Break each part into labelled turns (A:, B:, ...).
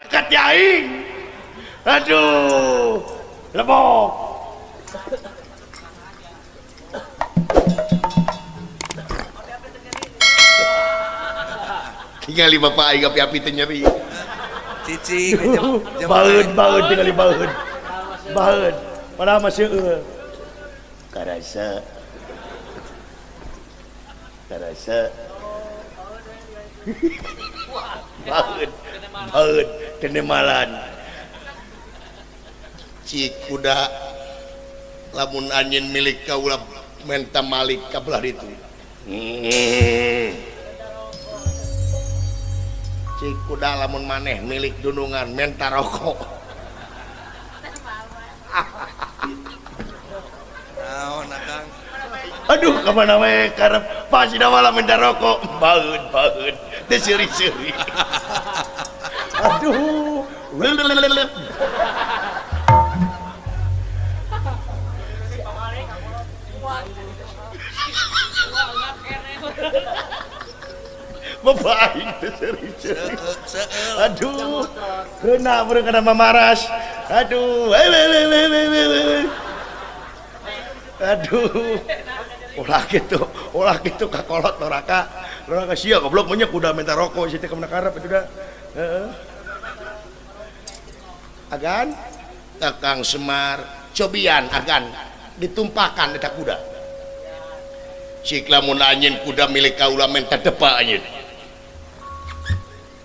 A: Kat aing. Aduh. Lebok. Tingali bapak aing api-api teh nyeri.
B: Cicing
A: baeud baeud tingali baeud. Baeud. Padahal masih eueuh. Karasa. Karasa. Baeud. Baeud tenemalan. Cik kuda lamun anjeun milik kaula menta malik ka belah ditu. Cik kuda lamun maneh milik dunungan menta rokok.
B: Naon akang?
A: Aduh ka mana we karep pasti da malah menta rokok. Baeud baeud teu seuri-seuri. Aduh. Bapak aing teh seuri-seuri. Aduh, kena meureun kana mamaras. Aduh, aduh. Ulah kitu ka kolot loraka. Loraka sia goblok mah nya kuda minta rokok sia teh ka mana karep atuh da. Heeh. Agan Kakang Semar cobian agan ditumpakan eta kuda. Cik lamun anjeun kuda milik kaula menta depa anjeun.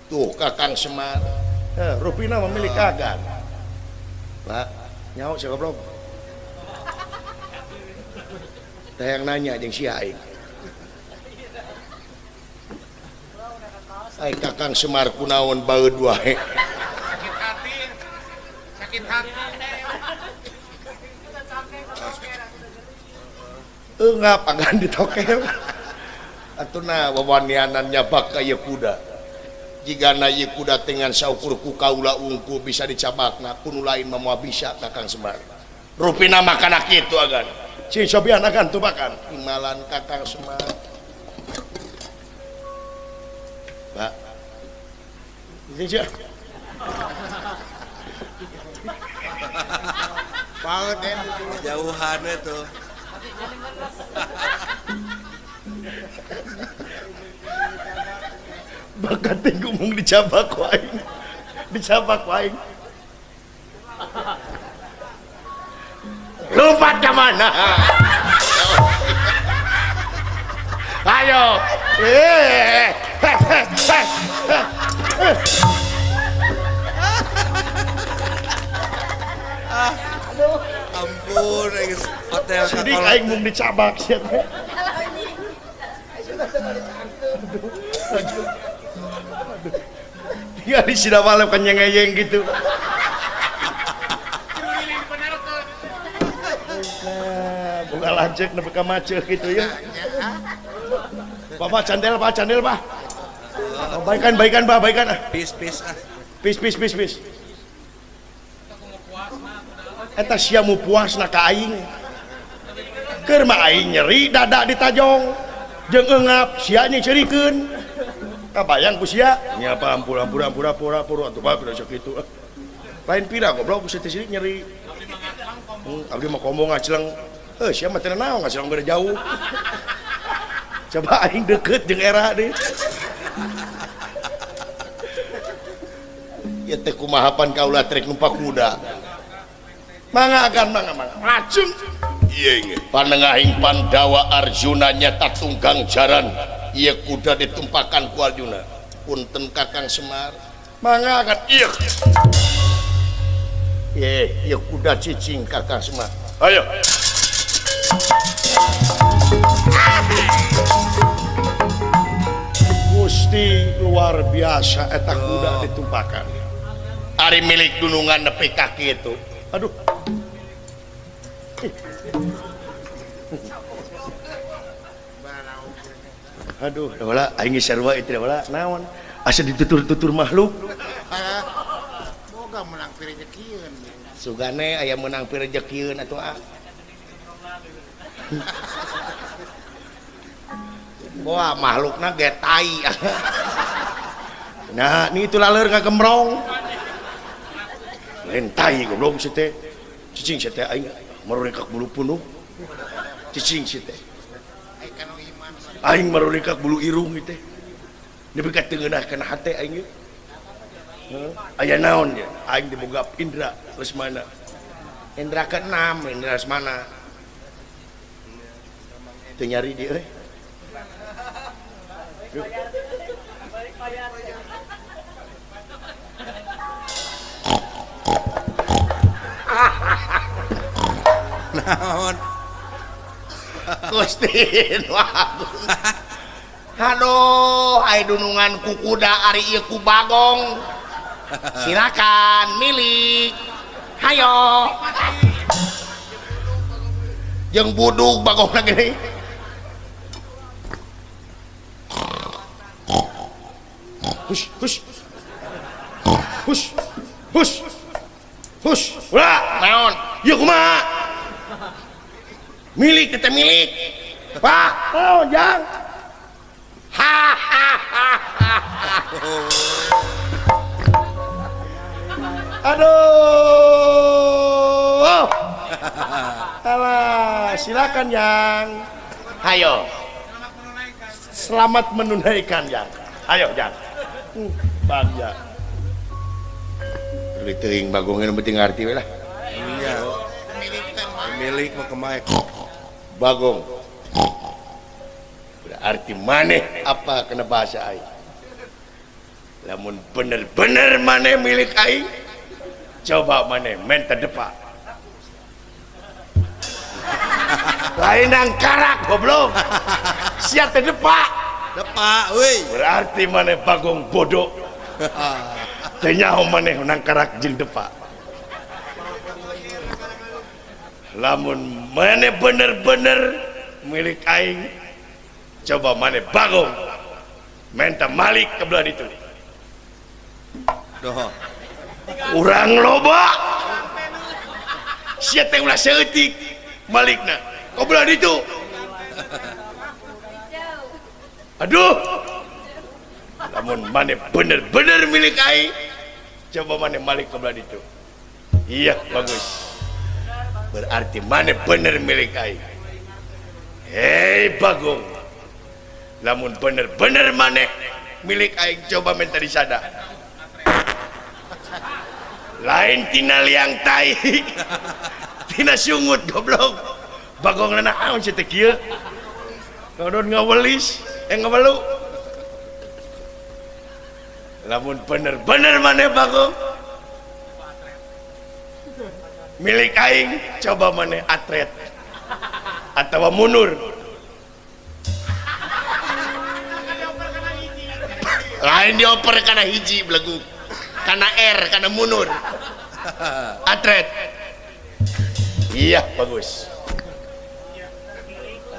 A: Tuh Kakang Semar. Rupina mah milik agan. Pak, nyaho sia goblok. Teh yang nanya jeung sia aing. Ai Kakang Semar kunaon baeud wae.
C: Sakit hati. Sakit hati.
A: Enggak agan ditokel. Atuna wawanianan nyabak ka ieu kuda. Jigana ieu kuda dengan saukur ku kaula ungku bisa dicabakna ku nu lain mah moal bisa Kakang Semar. Rupina makana kitu agan. Cing sobian agan tubakan imalan Kakang Semar. Pak. Ini
C: Banget ya.
B: Jauhan itu.
A: Bakat ngomong dicabak ku aing. Dicabak ku aing. Lompat ke mana? Ayo.
B: Ampun, hotel
A: sidik aing mung dicabak sia teh. Tinggal di sida malem kan nyengeyeng gitu. Nah, buka lanceuk nepi ka maceuh gitu ya. Bapak candel, Pak, candel, Pak. Oh, baikan, baikan, Pak, baikan.
B: Pis, pis, ah.
A: Pis, pis, pis, pis. Eta sia mu puasna ka aing. Keur mah aing nyeri dada ditajong. Jeung eungap sia nyeureurikeun. Kabayang ku sia. Nya apa ampura ampura ampura ampura ampura atuh Pak pira sakitu. Lain pira goblok ku teh sirik nyeri. Abdi mah komo ngacleng. Heuh sia mah teu naon ngacleng beda jauh. Coba aing deket jeung era deui. Ieu teh kumaha pan kaula trek numpak kuda. Mangga agan mangga mangga. Lajeng ieu panengahing Pandawa Arjuna nyata tunggang jaran. Ieu kuda ditumpakan ku Arjuna. Punten Kakang Semar. Mangga agan ieu. Ieu kuda cicing Kakang Semar. Ayo. Gusti luar biasa eta kuda ditumpakan. Ari milik dunungan nepi ka kitu. Aduh. Aduh, wala aing geus sarua ieu teh wala naon. Asa ditutur-tutur makhluk.
C: Boga menang pirejekieun.
A: Sugane aya menang pirejekieun atuh ah. Wah makhlukna ge tai. Nah, ni itu laleur ngagembrong. Lain tai goblok si teh. Cicing si teh aing marurikak bulu punuk. Cicing si teh. Aing marurikak bulu irung ieu teh. Nepi ka teu ngeunah kana hate aing ieu. Aya naon ye? Aing diboga Indra Lesmana.
C: Indra ke-6 Indra Lesmana.
A: Teu nyari di euy.
B: Naon?
C: Gusti aduh, ai dunungan ku kuda ari ieu ku bagong. Silakan milik. Hayo.
A: Jeung budug bagongna geuning. Hush hush. Hush. Hush. Hush. Ulah,
C: Naon?
A: ieu kumaha? Milik teh milik. Pak, naon jang?
C: Ha ha ha ha.
A: Aduh. Alah, silakan yang.
C: Hayo.
A: Selamat menunaikan yang. Ayo jang. Bagja.
C: Beli teuing bagongnya nu penting ngarti we lah.
B: Iya. Milik mah kemaek.
A: Bagong. Berarti maneh apa kena bahasa aing? Lamun bener-bener maneh milik aing, coba maneh menta depak. Lain nangkarak goblok. Sia teh depak.
B: Depak euy.
A: Berarti maneh bagong bodoh. Teu nyaho maneh nangkarak jeung depak. Lamun maneh bener-bener milik aing, coba maneh bagong menta malik ke belah ditu.
B: Doh.
A: Urang loba. Sia teh ulah saeutik malikna. Ke belah ditu. Aduh. Lamun maneh bener-bener milik aing, coba maneh malik ke belah ditu. Iya, bagus. Berarti maneh bener milik aing. Hei bagong. Lamun bener-bener maneh milik aing, coba minta disada. Lain tina liang tai. Tina sungut goblok. Bagong naon sia teh kieu? Kodon ngawelis, ngawelu. Lamun bener-bener maneh bagong milik aing, coba maneh atret atau mundur.
C: Lain dioper kana hiji belegu. Kana R, kana mundur.
A: Atret. Iya, bagus.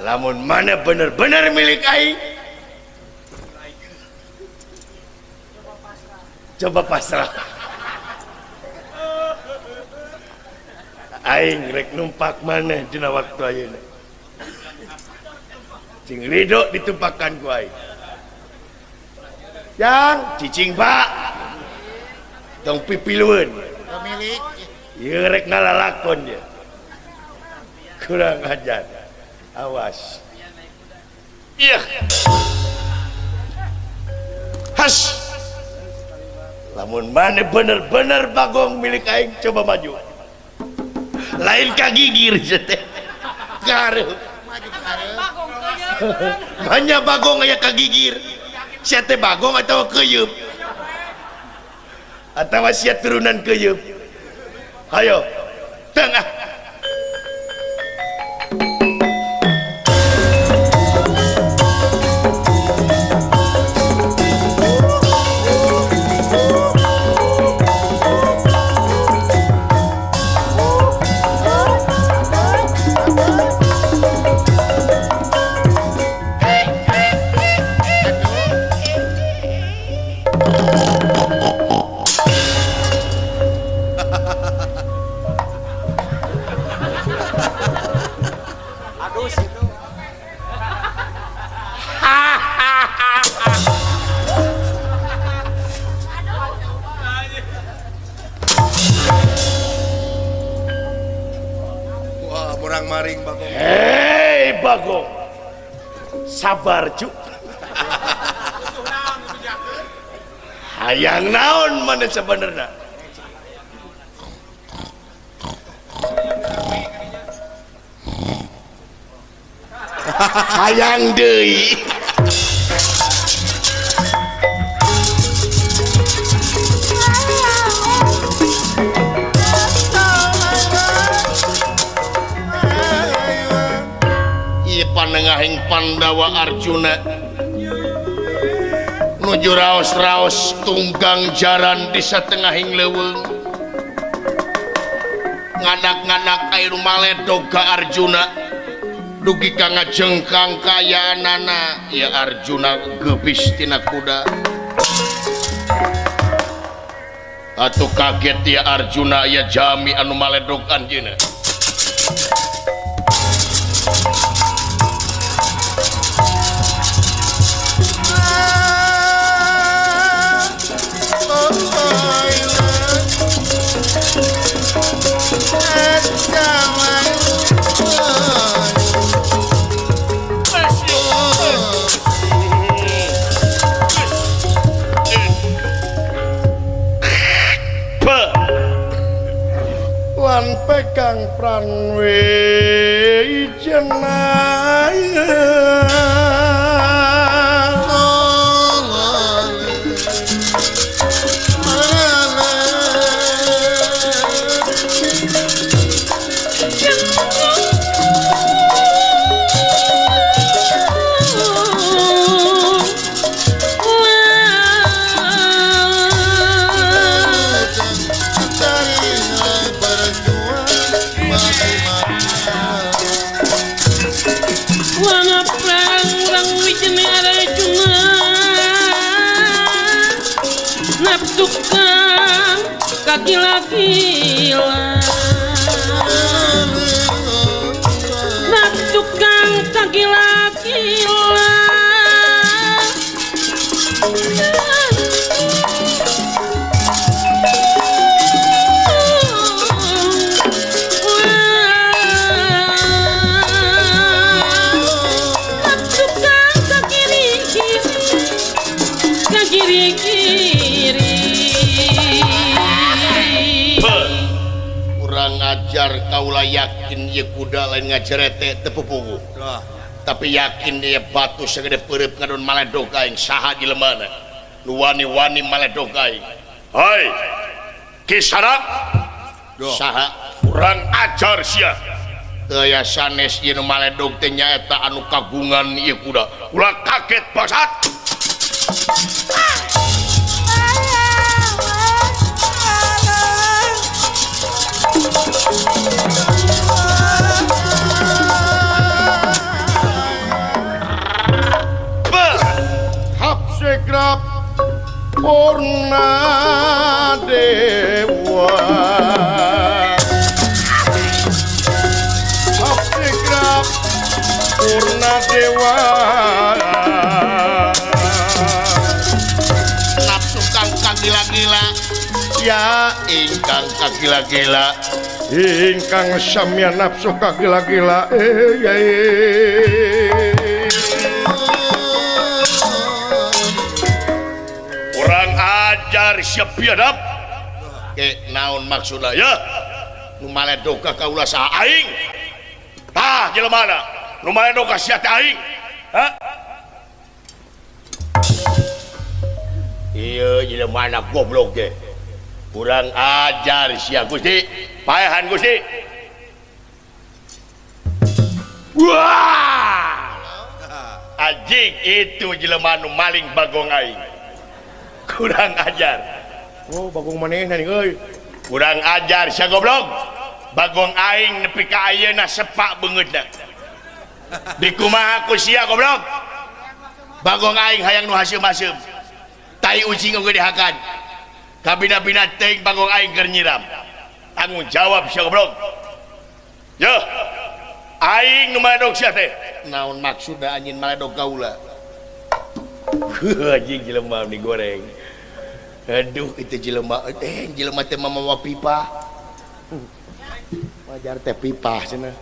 A: Lamun mana bener-bener milik aing, coba pasrah. Aing rek numpak maneh dina waktu ayeuna. Cing ridho ditumpakan ku aing. Yang cicing Pak. Tong pipilueun.
C: Pemilik.
A: Ieu rek ngalalakon ye. Kurang ajar. Awas. Iya. Has. Lamun maneh bener-bener bagong milik aing, coba maju. Lain kagigir teh. Kareup. Banyak bagong aya kagigir. Sia teh bagong atau keyeup? Atawa sia turunan keyeup? Hayo, tengah.
B: Gumaring Bagong.
A: Hei Bagong. Sabar cuk. Hayang naon mana sebenarnya? Hayang deui. Ieu panengahing Pandawa Arjuna nuju raos-raos tunggang jaran di satengahing leuweung. Ngadak-ngadak air maledog ka Arjuna dugi ka ngajengkang kayaanana. Ya Arjuna geubis tina kuda. Atuh kaget ya Arjuna ya jami anu maledog anjeunna. Lan pegang pranwe jenaya
D: kagila-gila nafsu kang kagila-gila nafsu kang kagiri-giri kagiri-giri.
A: Ajar kaula yakin ye kuda lain ngajerete teu pupugu. Tapi yakin dia batu segede peureub ngadon maledog aing saha jelemana nu wani-wani maledog aing. Hai Kisanak saha kurang ajar sia. Teu aya sanes ieu nu maledog teh nyaeta anu kagungan ieu kuda. Ulah kaget bangsat. Hapsegrap Purna Dewa Hapsegrap Purna Dewa nafsu kang kagila-gila ya ingkang kagila-gila ingkang samya nafsu kagila-gila kurang ajar siap biadab ke naon maksudna ya nu maledog ka kaula saha aing tah jelemana nu maledog ka sia teh aing ha ieu jelemana goblok ge kurang ajar sia Gusti paehan Gusti. Wah anjing itu jelema nu maling bagong aing kurang ajar. Oh bagong manehna nih euy kurang ajar sia goblok bagong aing nepi ka ayeuna sepak beungeutna dikumaha ku sia goblok bagong aing hayang nu haseum-haseum tai ucing oge dihakan kabina-bina teuing bagong aing keur nyiram tanggung jawab sia goblok. Yeuh aing nu maledog sia teh naon maksudna anjeun maledog kaula. Anjing jelema digoreng. Aduh itu jelema jelema teh mamawa pipa. Wajar teh pipa cenah.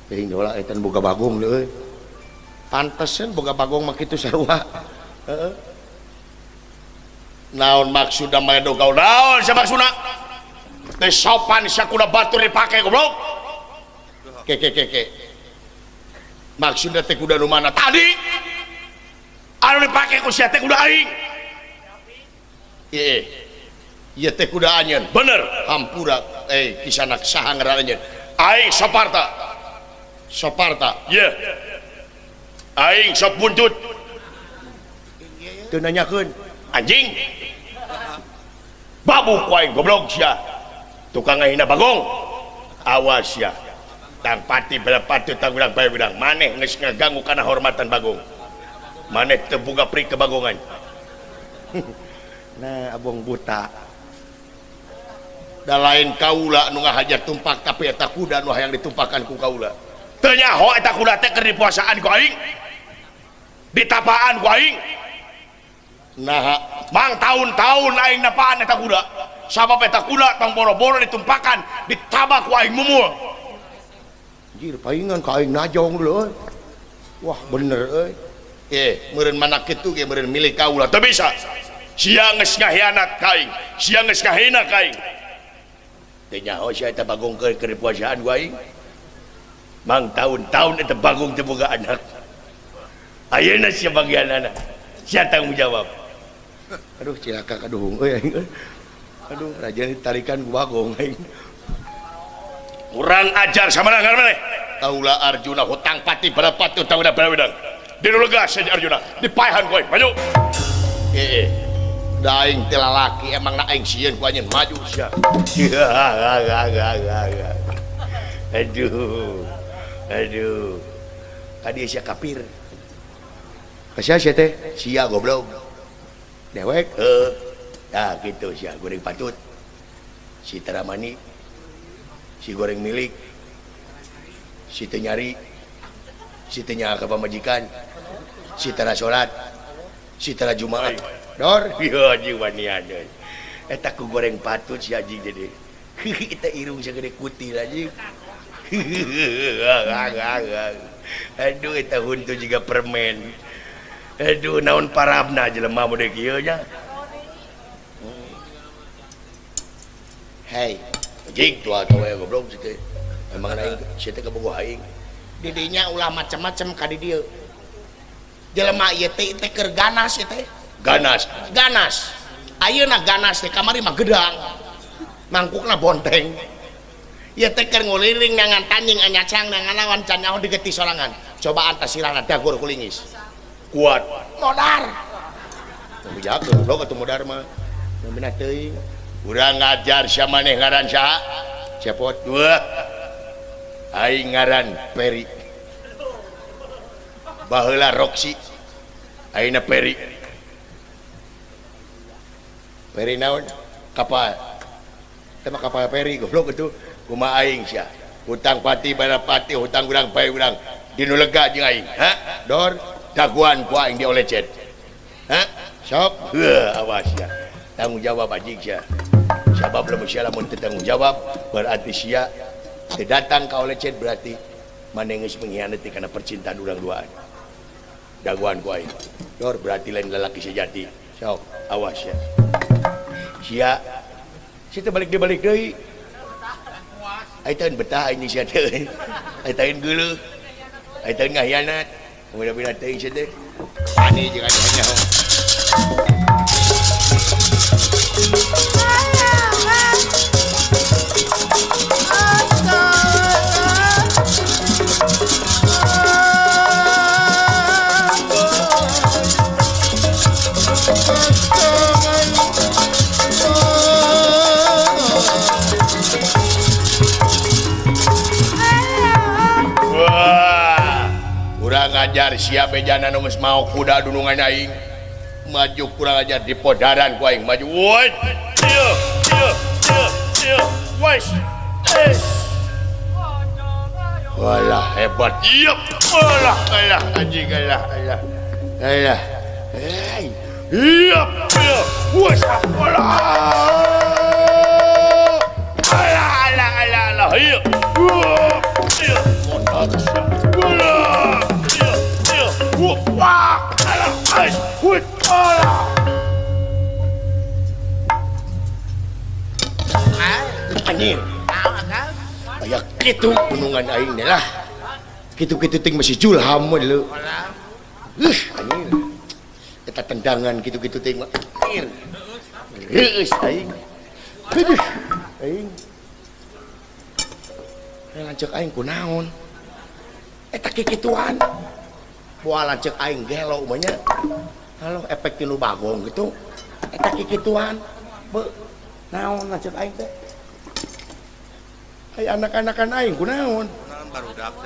A: Teuing heula eta boga bagong deui. Pantesan boga bagong mah kitu sarua. Heeh. Naon maksudna mah kau naon sia maksudna? Teu sopan sia kuda batur dipake goblok. Ke ke ke ke. Maksudna teh kuda nu mana tadi? Anu dipake ku sia teh kuda aing. Ieu. Ieu teh kuda anjeun. Bener. Hampura kisanak saha ngaran anjeun? Aing Soparta. Soparta. Ye. Aing sok buntut. Teu nanyakeun. Anjing. Babu ku aing goblok sia. Tukang ngahina bagong. Awas sia. Tang pati berapati tang wirang bae wirang. Maneh geus ngaganggu kana hormatan bagong. Maneh teu boga pri kebagongan. Nah, abong buta. Da lain kaula nu ngahajar tumpak tapi eta kuda nu hayang ditumpakan ku kaula. Teu nyaho eta kuda teh keur dipuasaan ku aing. Ditapaan ku aing. Nah, mang tahun-tahun aing napaan eta kuda. Sabab eta kuda tong boro-boro ditumpakan, ditabak ku aing mumul. Anjir, paingan ka aing najong dulu euy. Wah, bener euy. Meureun mana kitu ge meureun milik kaula. Teu bisa. Sia geus ngahianat ka aing, sia geus ngahina ka aing. Teu nyaho sia eta bagong keur dipuasaan ku aing. Mang tahun-tahun eta bagong teu boga anak. Ayeuna sia bagianana. Sia tanggung jawab. Aduh cilaka kaduhung euy aing. Aduh raja ditarikan ku bagong aing. Kurang ajar sama ngaran maneh. Kaula Arjuna hutang pati berapati utang udah berawidang. Dinu lega saja Arjuna dipaehan ku aing maju. Da aing teh lalaki emang na aing sieun ku anjeun maju sia. Aduh. Aduh. Kadi sia kafir. Ka sia teh? Sia goblok. Dewek heuh. Tah kitu sia goreng patut. Si Taramani. Si goreng milik. Si teu nyari. Si teu nyaah ka pamajikan. Si tara salat. Si tara jumaah. Dor, ieu anjing wanian euy. Eta ku goreng patut si anjing jadi. Eta irung sagede kutil anjing. Aduh eta huntu jiga permen. Aduh naon parabna jelema mode kieu nya. Hei, anjing tua we goblok si teh. Emang aing si teh kabogoh aing.
C: Didinya ulah macem-macem ka di dieu. Jelema ieu teh teh keur ganas ieu teh.
A: Ganas.
C: Ganas. Ayeuna ganas teh kamari mah gedang. Mangkukna bonteng. Ieu teh keur nguliring nangan tanjing anyacang nangan lawan can nyaho digetih sorangan. Cobaan teh sirahna dagur kulingis.
A: Kuat.
C: Modar.
A: Bejakeun goblok atuh modar mah. Namina teuing. Urang ngajar sia maneh ngaran saha? Cepot. Wah. Aing ngaran Peri. Baheula Roxy. Ayeuna Peri. Peri naon? Kapal. Teh mah kapal peri goblok atuh. Kumaha aing sia? Hutang pati bara pati, hutang urang bae urang. Dinu lega jeung aing. Ha? Dor, daguan ku aing diolecet. Ha? Sok, heuh awas sia. Tanggung jawab anjing sia. Sabab lamun sia lamun teu tanggung jawab berarti sia teu datang ka olecet berarti maneh geus mengkhianati kana percintaan urang duaan. Daguan ku aing. Dor berarti lain lalaki sejati. Sok, awas sia. Sia sia teh balik dibalik deui. Ai teh betah aing sia teh. Ai teh geuleuh. Ai teh ngahianat. Mudah-mudahan teuing sia teh. Ani jeung anu nyaho. Wah, kurang ajar siapa jana nu geus mau kuda dunungan aing. Maju kurang ajar di podaran ku aing maju. Woi. Ieu, ieu, ieu, ieu. Wes. Es. Walah hebat. Ieu. Walah, alah anjing alah alah. Alah. Hei. Ieu, ieu. Wes. Walah. Alah alah alah alah. Ieu. Ieu. Modar sia. Wah. Iya, iya. Wah, alah, ais, wih, alah. Anjir. Aya kitu gunungan aing teh lah. Kitu-kitu ting masih julham we leu. Anjir. Eta tendangan kitu-kitu ting mah. Anjir. Reueus aing. Aduh, aing. Lanceuk aing kunaon? Eta kikituan. Moal lanceuk aing gelo mah nya. Halo efek tinu bagong gitu. Eta kikituan. Be, naon lanceuk aing teh? Ai anak-anakan aing kunaon?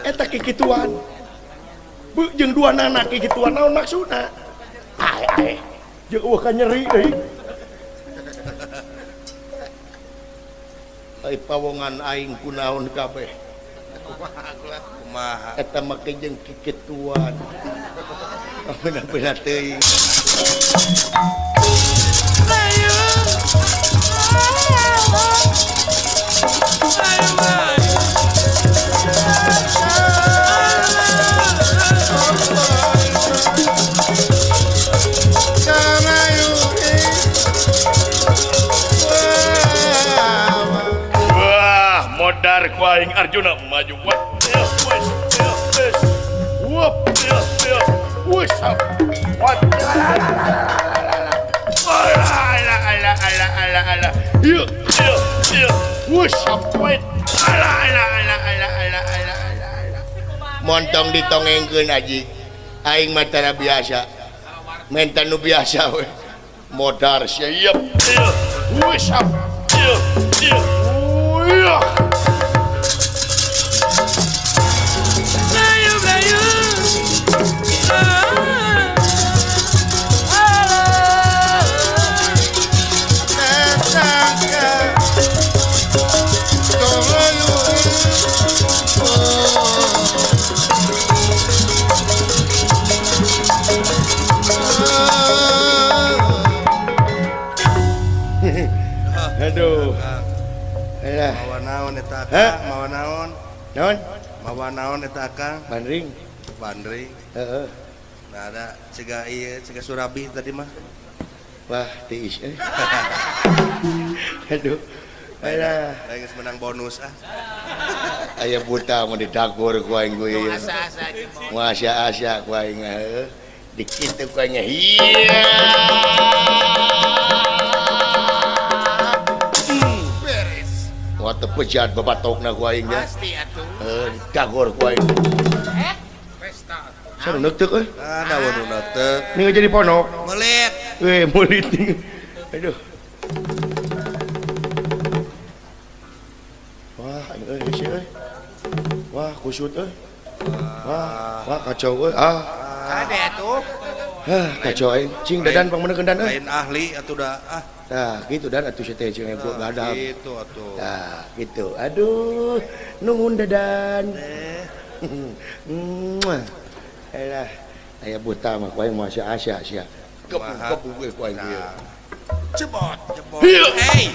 A: Eta kikituan. Be jeung dua anak kikituan naon maksudna? Ae ae. Jeung eueuh ka nyeri deui. Ai pawongan aing kunaon kabeh.
B: Kumaha?
A: Eta make jeung kikituan. Bener-bener teuing. Wah, modar ku aing Arjuna maju. Montong ditongengkeun aji. Aing mah tara biasa. Mentan nu biasa we. Modar sia ieu. Aduh. Alah.
B: Mawa naon eta Akang? Mawa naon?
A: Naon?
B: Mawa naon eta Akang?
A: Bandring.
B: Bandring.
A: Heeh.
B: Nah, ada cega ieu, cega surabi tadi mah.
A: Wah, tiis euy. Aduh. Alah,
B: aing geus menang bonus ah.
A: Aya buta mun didagor ku aing gue ieu.
C: Asa-asa
A: Asa-asa ku aing heuh. Dikitu ku aing hiya. Wah, teu pejat babatokna ku aing nya.
C: Pasti atuh.
A: Heuh, dagor ku aing.
C: Pesta.
A: Saru neuteuk euy.
B: Ah, da nu neuteuk.
A: Ning jadi ponok.
B: Melit.
A: Weh, melit. Aduh. Wah, aing euy hese euy. Wah, kusut euy. Wah, wah kacau euy. Ah.
C: Kade atuh.
A: Hah, kacau aing. Cing dadan pangmeuneukeun dan euy.
B: Lain ahli atuh da ah.
A: Nah, gitu dan atuh teh jeung ibu gadang.
B: Gitu atuh.
A: Nah, gitu. Aduh, nuhun dadan. Alah, aya buta mah ku aing moal asa-asa sia. Kepuk-kepuk we ku aing ieu.
B: Jebot, jebot.
A: Hei.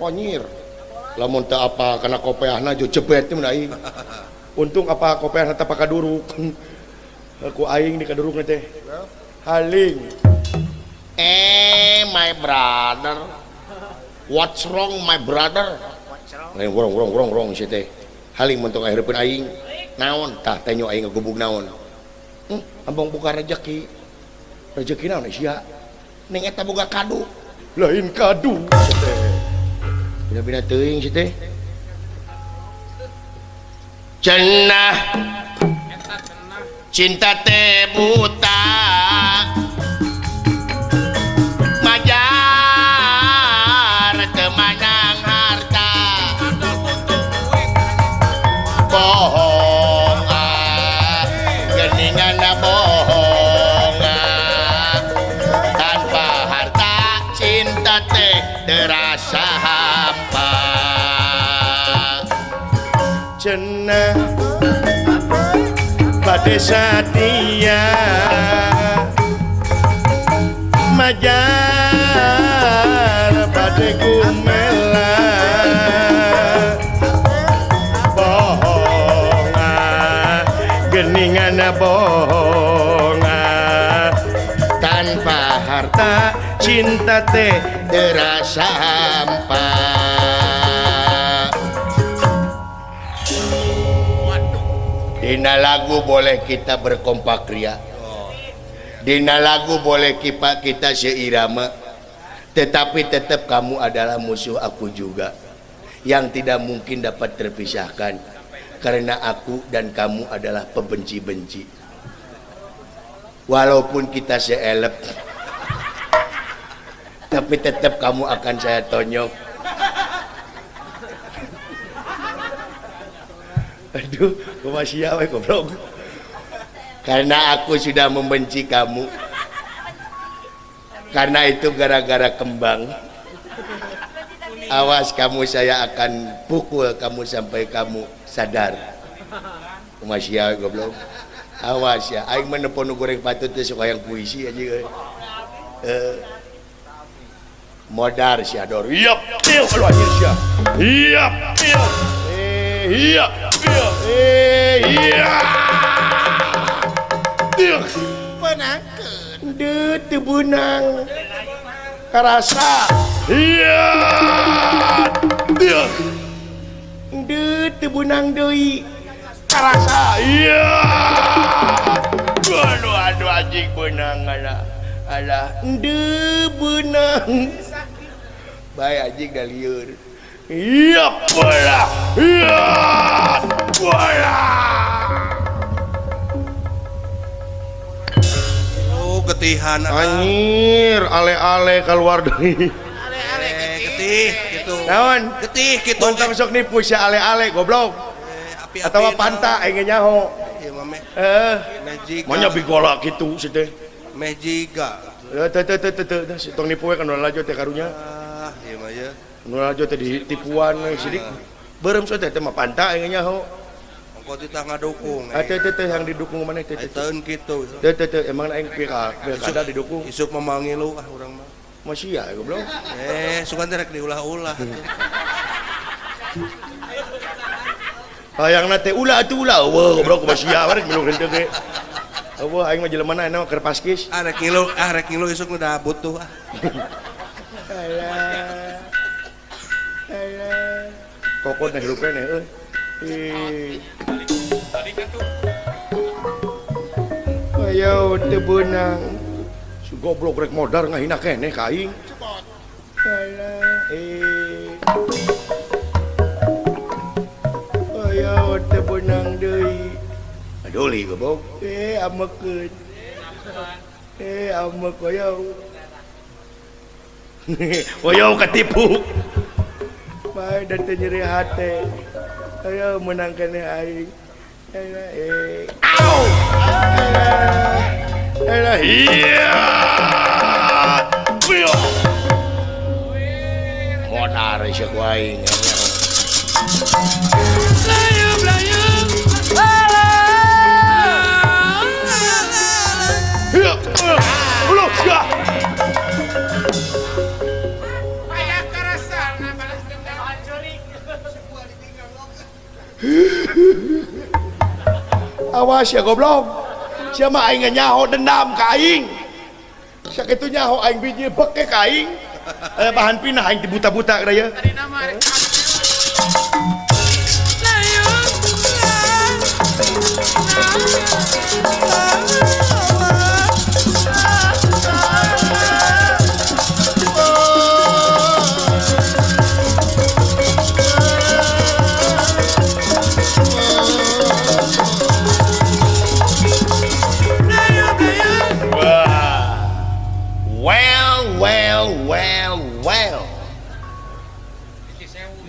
A: Onyir. Lamun teu apa kana kopeahna jo jebet mun aing. Untung apa kopeahna teh pakaduruk. Ku aing di kadurukna teh. Haling.
C: My brother. What's wrong my brother?
A: Lain wrong wrong wrong wrong sia teh. Haling mentung akhireupeun aing. Naon tah tenyo aing ngagubug naon. Ambong buka rejeki. Rejeki naon sia?
C: Ning eta boga kadu.
A: Lain kadu sia teh. Bina-bina teuing sia teh.
C: Cenah. Cinta teh buta. Majar teu manang harta. Bohong ah, geuninganna bohong ah. Tanpa harta cinta teh terasa hampa.
A: Cenah bade satia majar bade gumela bohong Geningan bohong tanpa harta cinta teh
C: terasa hampa. Dina lagu boleh kita berkompak ria, dina lagu boleh kita seirama, tetapi tetap kamu adalah musuh aku juga, yang tidak mungkin dapat terpisahkan, karena aku dan kamu adalah pebenci-benci. Walaupun kita seelep, tapi tetap kamu akan saya tonyok. Aduh, kumaha sia we goblok. Karena aku sudah membenci kamu. Karena itu gara-gara kembang. Awas kamu, saya akan pukul kamu sampai kamu sadar. Kumaha sia we goblok. Awas ya, aing mah nempo nu goreng patut teh suka yang puisi anjing euy. Modar sia dor.
A: Iap, ieu lu anjir sia. Iap, ieu. Iya, iya, iya.
C: Benangkeun.
A: Deut teu beunang. Karasa. Iya. Deut. Deut teu beunang deui. Karasa. Iya. Aduh, aduh anjing beunang alah. Alah, deut beunang. Bae anjing da lieur. Iya bola, iya bola.
B: Oh getihan.
A: Anjir, ale-ale keluar deui.
B: Ale-ale getih gitu.
A: Naon?
B: Getih gitu.
A: Montong sok nipu sia ale-ale goblok. Atawa panta aing nyaho.
B: Ieu mah
A: heeh.
B: Mejiga.
A: Manya bigola kitu si teh.
B: Mejiga.
A: Teu teu teu teu tong nipu we kan lalajo teh karunya.
B: Ah, ieu mah ye.
A: Nu lalajo teh ditipuan we sidik. Beureum teh teh mah panta aing nyaho.
B: Ongko titah ngadukung.
A: Ah teh teh teh yang didukung maneh teh teh.
B: Taeun kitu.
A: Teh teh teh emang aing pilkada didukung.
B: Isuk mah ngilu ah urang mah.
A: Masih ya goblok.
B: Sugan teh rek diulah-ulah atuh.
A: Hayangna teh ulah atuh ulah eueuh goblok kumaha sia rek minum henteu ge. Eueuh aing mah jelemana enak keur paskis.
B: Ah rek ngilu isuk udah butuh ah.
A: Alah. Alah. Kokot nah hirup keneh euy. Ih. Ayo teu beunang. Si goblok rek modar ngahina keneh ka aing. Alah eh. Ayo teu beunang deui. Aduh li goblok. Amekeun. Amek koyo. Koyo ketipu. Bae dan teu nyeri hate. Ayo menang keneh aing. Alah eh. Au. Alah. Alah iya. Yo.
C: Modar sia ku aing.
A: Iya. Ulah sia. Awas ya goblok. Sia mah aing nyaho dendam ka aing. Sakitu nyaho aing biji beke ka aing. Aya bahan pinah aing dibuta-buta kada ye.
C: Well, well.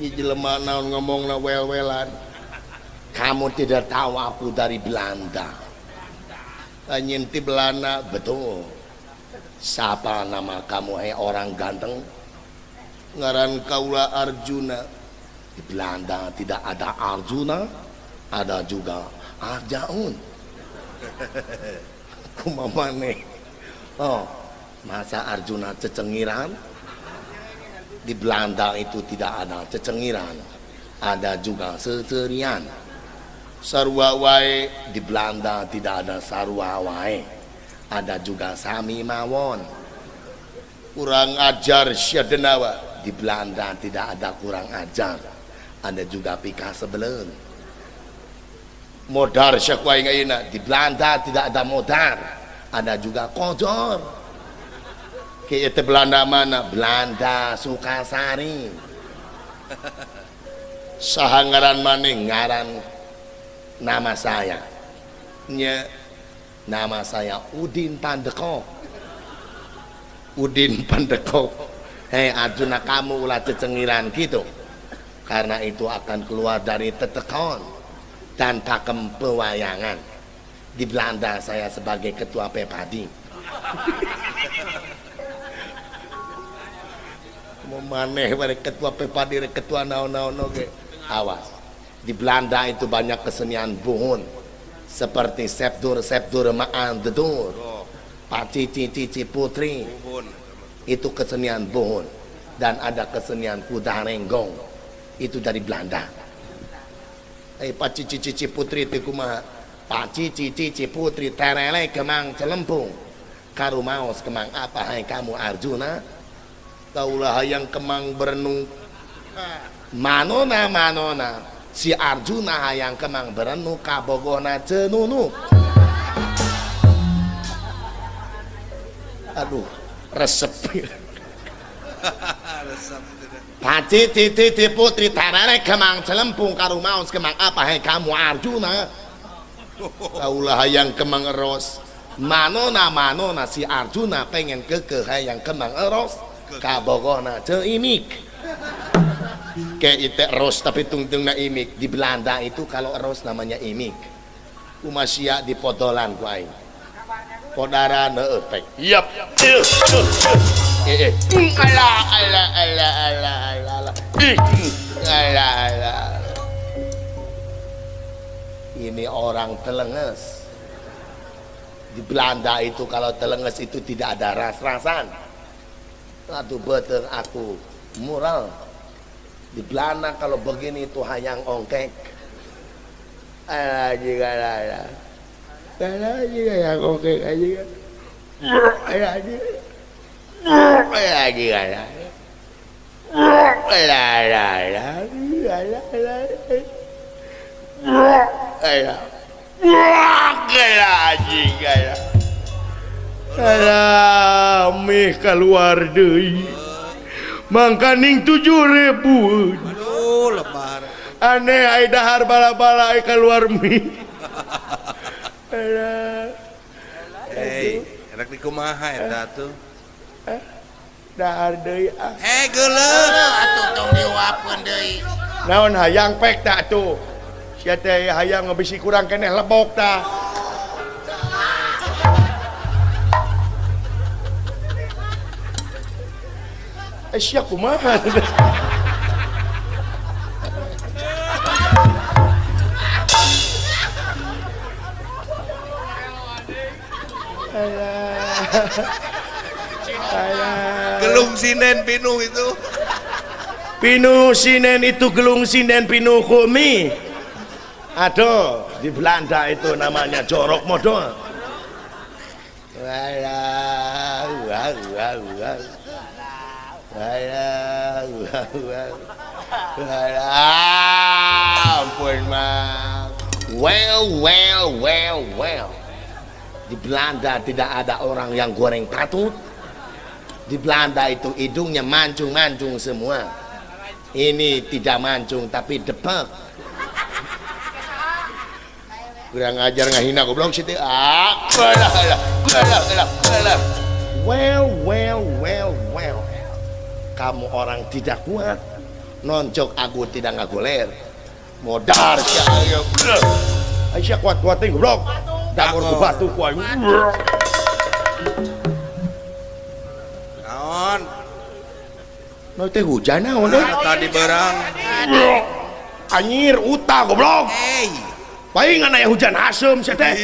C: Ieu jelema naon ngomongna well-wellan. Kamu tidak tahu aku dari Belanda. Anjing ti Belanda, betul. Siapa nama kamu hai orang ganteng? Ngaran kaula Arjuna. Di Belanda tidak ada Arjuna, ada juga Arjaun. Kumaha maneh? Oh, masa Arjuna cecengiran? Di Belanda itu tidak ada cecengiran, ada juga seserian. Sarua wae di Belanda tidak ada sarua wae. Ada juga sami mawon. Kurang ajar sia denawa. Di Belanda tidak ada kurang ajar. Ada juga pika sebelen. Modar sia ku aing ayeuna. Di Belanda tidak ada modar. Ada juga kojor. Ke itu Belanda mana? Belanda Sukasari. Saha ngaran maneh? Ngaran nama saya. Nya, nama saya Udin Pandekok. Udin Pandekok. Hei Arjuna, kamu ulah cecengiran gitu. Karena itu akan keluar dari tetekon dan pakem pewayangan. Di Belanda saya sebagai ketua Pepadi. Mau maneh bare ketua Pepadi, ketua naon-naon oge. Awas. Di Belanda itu banyak kesenian buhun. Seperti sepdur-sepdur maan dedur. Pacici cici putri. Itu kesenian buhun. Dan ada kesenian kuda renggong. Itu dari Belanda. Pacici cici putri itu kumaha? Pacici cici putri terele kemang celempung. Karumaos kemang apa hai kamu Arjuna? Kaulah hayang kemang berenung. Manona manona. Si Arjuna hayang kemang berenung kabogona cenunu. Aduh, resep. Pacici cici putri terele kemang celempung karumaos kemang apa hai kamu Arjuna? Kaulah hayang kemang eros. Manona manona si Arjuna pengen kekeh hayang kemang eros kabogona ceimik. Kayak ite eros tapi tungtungna imik. Di Belanda itu kalau eros namanya imik. Kumasia di podolan ku aing. Podaran heueuh pek. Yap. Alah alah alah alah alah. Alah alah. Ini orang telenges. Di Belanda itu kalau telenges itu tidak ada ras-rasan. Aduh betul aku mural. Di Belanda kalau begini itu hayang ongkek. Alah jika alah. Alah jika hayang ongkek aja. Alah jika. Alah jika alah. Alah alah alah alah alah. Alah. Alah jika alah. Alah meh keluar deui. Mangkaning 7.000.
B: Aduh lebar.
A: Aneh ai dahar bala-bala ai keluar mie. Alah.
B: Hei, rek dikumaha eta tuh?
A: Dahar deui ah.
B: Eh geuleuh
C: atuh tong diuapkeun deui.
A: Naon hayang pek tak tuh? Sia teh hayang bisi kurang keneh lebok tah. Sia kumaha?
B: Gelung sinen pinuh itu.
A: Pinuh sinen itu gelung sinen pinuh kumi. Aduh, di Belanda itu namanya jorok modal. Walah, wah, wah, wah. Alah, wah, wah. Alah, ampun mang. Well, well, well, well. Di Belanda tidak ada orang yang goreng patut. Di Belanda itu hidungnya mancung-mancung semua. Ini tidak mancung tapi depek. Kurang ajar ngahina goblok situ. Ah, alah, alah, alah, alah, alah. Well, well, well, well. Kamu orang tidak kuat, noncok aku tidak ngagoler. Modar sia ayo. Aisyah kuat-kuat ting goblok. Dapur ku batu ku aing.
B: Naon?
A: Naon teh hujan naon eh?
B: Tadi berang.
A: Anjir utah goblok.
B: Hey.
A: Palingan aya hujan asem sia teh.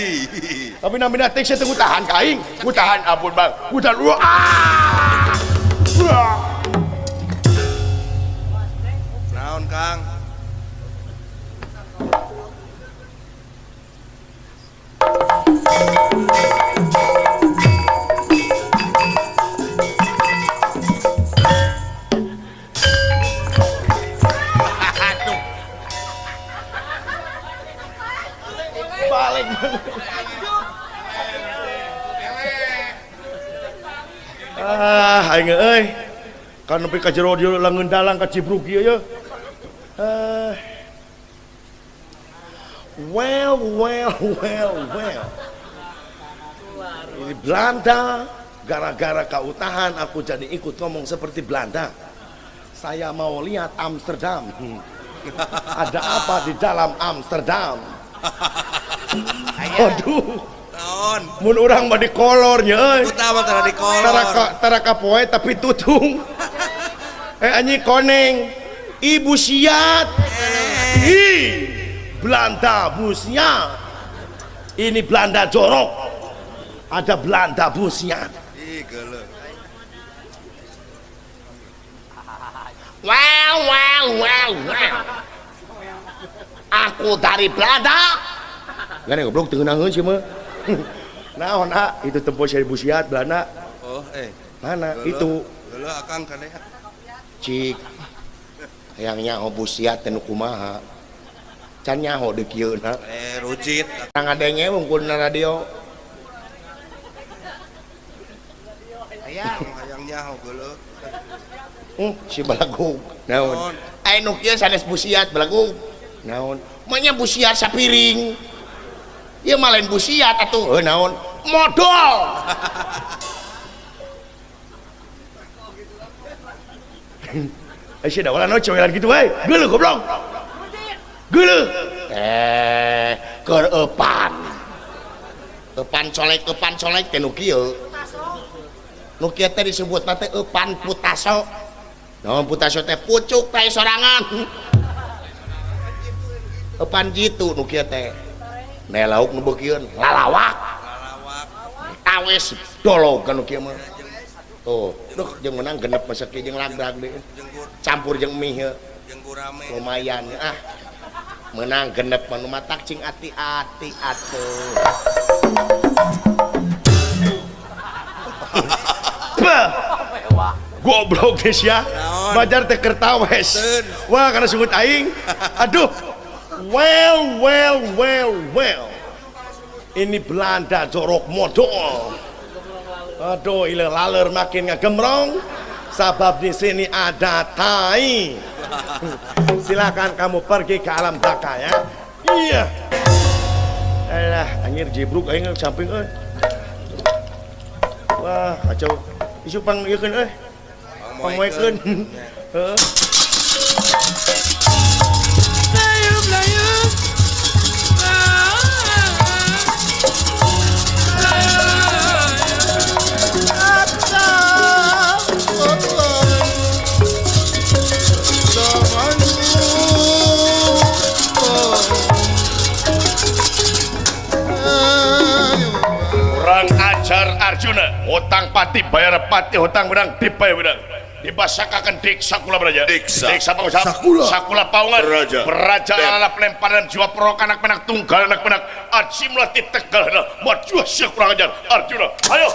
A: Tapi namina teh sia teh tahan ka aing. Tahan ampun bang. Hujan. Ah.
B: Naon Kang?
A: Ah, aing euy. Kan nepi ka jero dieu langeun dalang ka Cibrug ieu ye. Well, well, well, well. Ini Belanda, gara-gara kautahan aku jadi ikut ngomong seperti Belanda. Saya mau lihat Amsterdam. Ada apa di dalam Amsterdam? Aduh.
B: Naon?
A: Mun urang mah dikolor nya euy.
B: Utama tara dikolor.
A: Tara kapoe tapi tutung. Anjing koneng. Ibu siat. Ih, Belanda busnya. Ini Belanda jorok. Ada Belanda busnya.
B: Ih, geuleuh.
C: Wow, wow, wow, wow. Aku dari Belanda.
A: Gane goblok teu ngeunaheun sih mah. Naon ah, itu tempo si busiat Belanda.
B: Oh,
A: Mana
B: geuleuh.
A: itu?
B: Geuleuh akang kade.
C: Cik. Hayang nyaho busiat teh nu kumaha. Can nyaho deui kieu na.
B: Rujit.
C: Ngadenge wungkul na radio.
B: Hayang, hayang nyaho geuleuh.
C: Si balagug. Naon? Aya nu kieu sanes busiat balagug. Naon? Manya busiat sapiring. Ieu mah lain busiat atuh. Heuh naon? Modal.
A: Sia da ulah naon cowelan kitu we. Geuleuh goblok. Geuleuh.
C: Keur eupan. Eupan colek teh nu kieu. Nu kieu teh disebutna teh eupan putaso. Naon putaso teh pucuk teh sorangan. Eupan jitu nu kieu teh. Ne lauk nu beukieun lalawak.
B: Lalawak.
C: Awes dolog ka nu kieu mah. Tuh, duh jeung menang genep masa kieu jeung lagdag deui. Campur jeung mie heuh.
B: Jeung gurame.
C: Lumayan ah. Menang genep mah nu matak cing ati-ati atuh.
A: Goblok geus ya. Bajar teh kertawes. Wah, karena sungut aing. Aduh. Well, well, well, well. Ini Belanda jorok modal. Aduh, ile laler makin ngagemrong. Sabab di sini ada tai. Silakan kamu pergi ke alam baka ya. Iya. Alah, anjir jibruk aing samping euy. Wah, kacau. Isu pang ieu keun euy. Pangmoekeun. Heeh. Kurang ajar Arjuna, hutang pati bayar pati, hutang benang dibayar benang. Dibasakakan diksa kula beraja.
E: Diksa.
A: Diksa pengusaha.
E: Sakula.
A: Sakula paungan.
E: Beraja.
A: Beraja ala pelemparan jiwa perok anak penak tunggal anak penak. Aji melati tegal maju sia kurang ajar Arjuna. Ayo.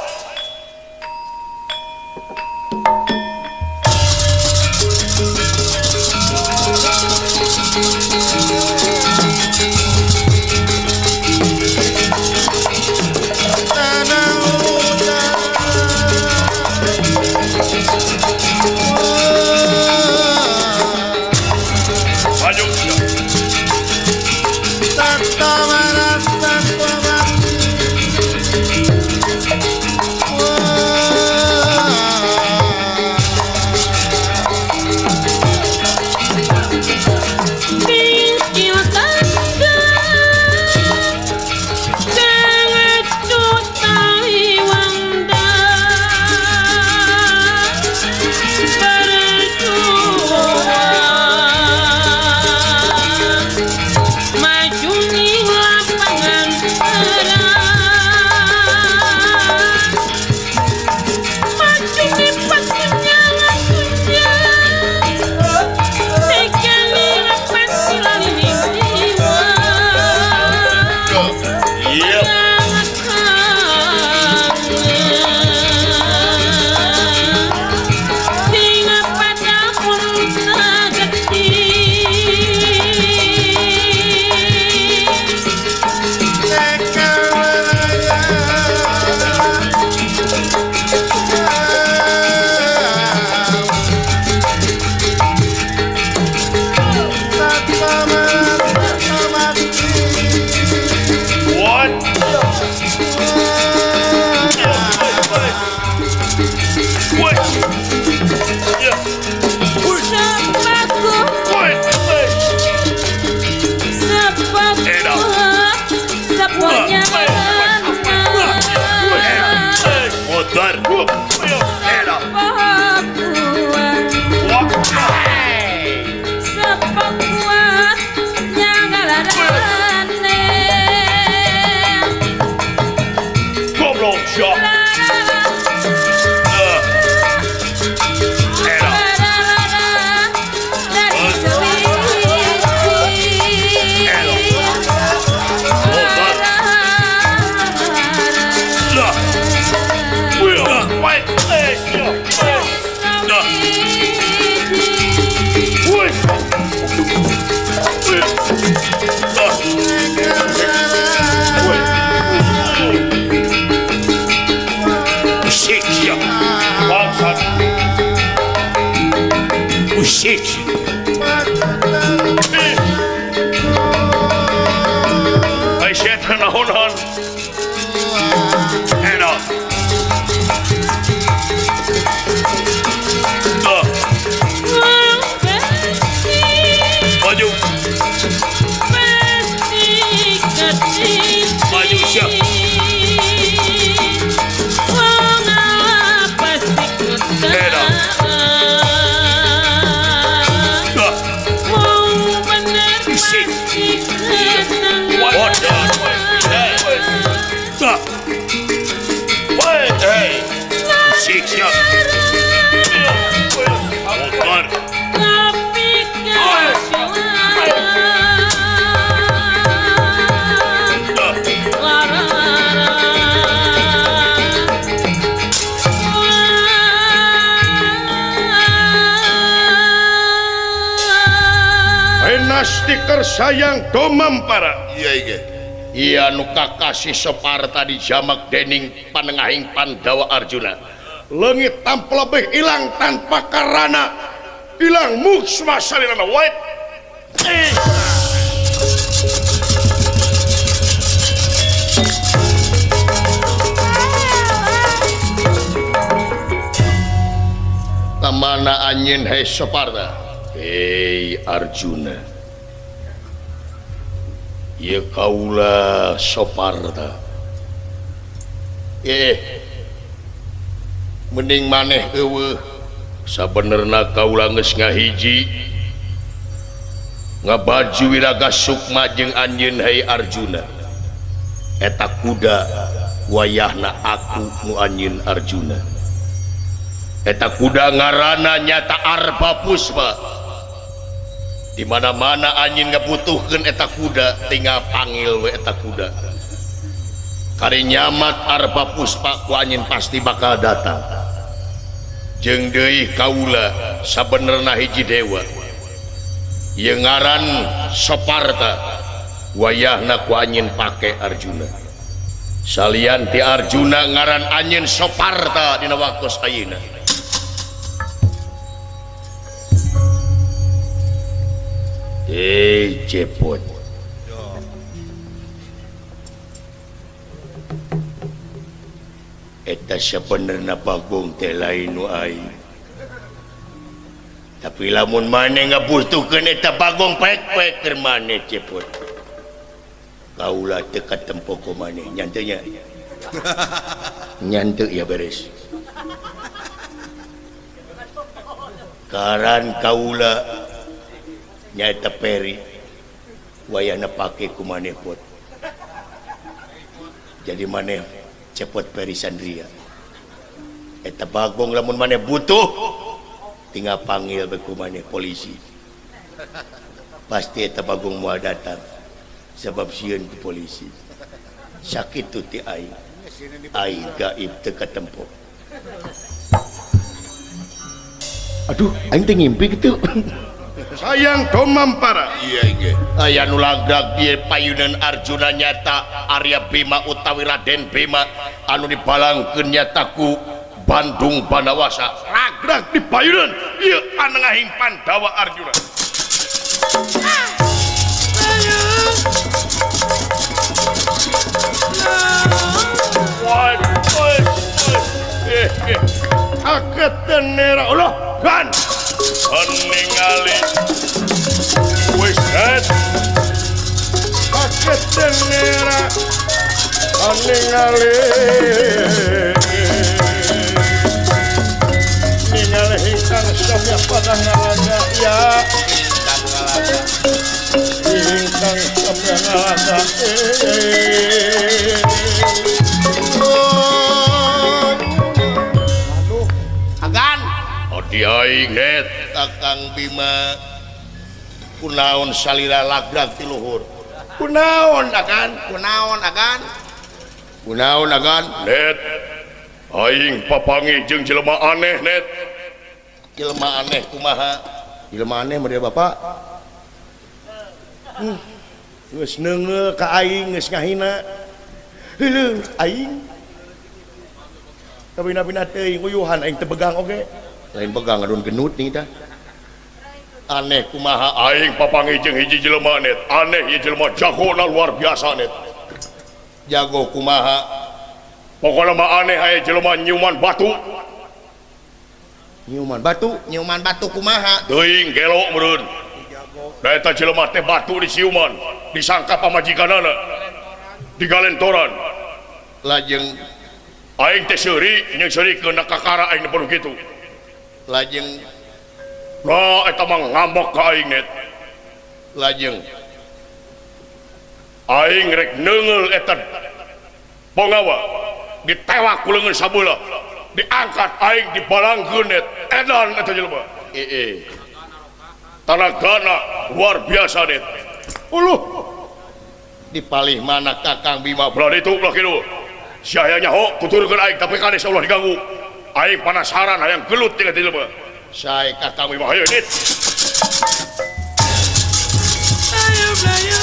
A: Tah. Woi, hey. Sik siap. Motor.
D: Tapi
A: Tah. Stiker sayang domampara.
E: Iya iya.
A: Iya nu kakasih Soparta dijamak dening panengahing Pandawa Arjuna. Leungit tanpa lebih ilang tanpa karana. Ilang muksma salirana wae. Kamana anjeun he Soparta? Hei Arjuna. Ye kaula Soparta. Mending maneh eueuh. Sabenerna kaula geus ngahiji ngabaju wiraga sukma jeung anjeun hei Arjuna. Eta kuda wayahna aku nu anjeun Arjuna. Eta kuda ngaranna nyata Arba Puspa. Di mana-mana anjeun ngabutuhkeun eta kuda, tinggal panggil we eta kuda. Kari nyamat Arba Puspa ku anjeun pasti bakal datang. Jeung deui kaula sabenerna hiji dewa. Ieu ngaran Soparta, wayahna ku anjeun pake Arjuna. Salian ti Arjuna ngaran anjeun Soparta dina waktos ayeuna. Cepot. Eta sabenerna Bagong teh lain nu aing. Tapi lamun maneh ngabutuhkeun eta Bagong pek-pek keur maneh cepot. Kaula teu katempo ku maneh nyanteu nya. Nyanteu ya beres. Karan kaula nyaeta Peri wayahna pake ku maneh pot. Jadi maneh cepot Peri Sandria. Eta Bagong lamun maneh butuh tinggal panggil be ku maneh polisi. Pasti eta Bagong moal datang sebab sieun ku polisi. Sakitu ti aing. Aing gaib teu katempo. Aduh, aing teh ngimpi kitu. Sayang domampara.
E: Iya iya.
A: Aya nu lagak ieu payunan Arjuna nyata Arya Bima utawi Raden Bima anu dibalangkeun nyata ku Bandung Banawasa. Lagrak di payunan ieu panengahing Pandawa Arjuna. Aketenera Allah kan ningali wis het aketenera ningali ningali ingkang samya padang ngalaga ya ingkang samya ngalaga.
C: Agan
A: Odi aing net
C: Kakang Bima kunaon salira lagrak ti luhur. Kunaon agan, kunaon agan.
A: Kunaon agan net aing papanggih jeung jelema aneh net.
C: Jelema aneh kumaha?
A: Jelema aneh mah dia bapak. Geus neungeul ka aing geus ngahina. Heueuh aing. Kabina-bina teuing uyuhan aing teu begang oge. Lain begang adun genut nih tah. Aneh kumaha aing papanggih jeung hiji jelema net. Aneh ieu jelema jagona luar biasa net.
C: Jago kumaha?
A: Pokona mah aneh aya jelema nyiuman batu.
C: Nyiuman batu? Nyiuman batu kumaha?
A: Teuing gelo meureun. Da eta jelema teh batu disiuman, disangka pamajikanana. Digalentoran.
C: Lajeng
A: aing teh seuri, jeung seurikeun na kakara aing perlu kitu.
C: Lajeng
A: nah eta mah ngambek ka aing net.
C: Lajeng
A: aing rek neungel eta Pongawa ditewak ku leungeun sabelah diangkat aing dibalangkeun edan eta jelema. Heeh. Tanagana luar biasa det. Uluh. Dipalih mana Kakang Bima belah ditu belah kitu. Sia aya nyaho kuturkeun aing tapi kades ulah diganggu. Aing panasaran hayang gelut jeung eta jelema. Sae Kakang Bima hayu dit.
D: Ayo ayo.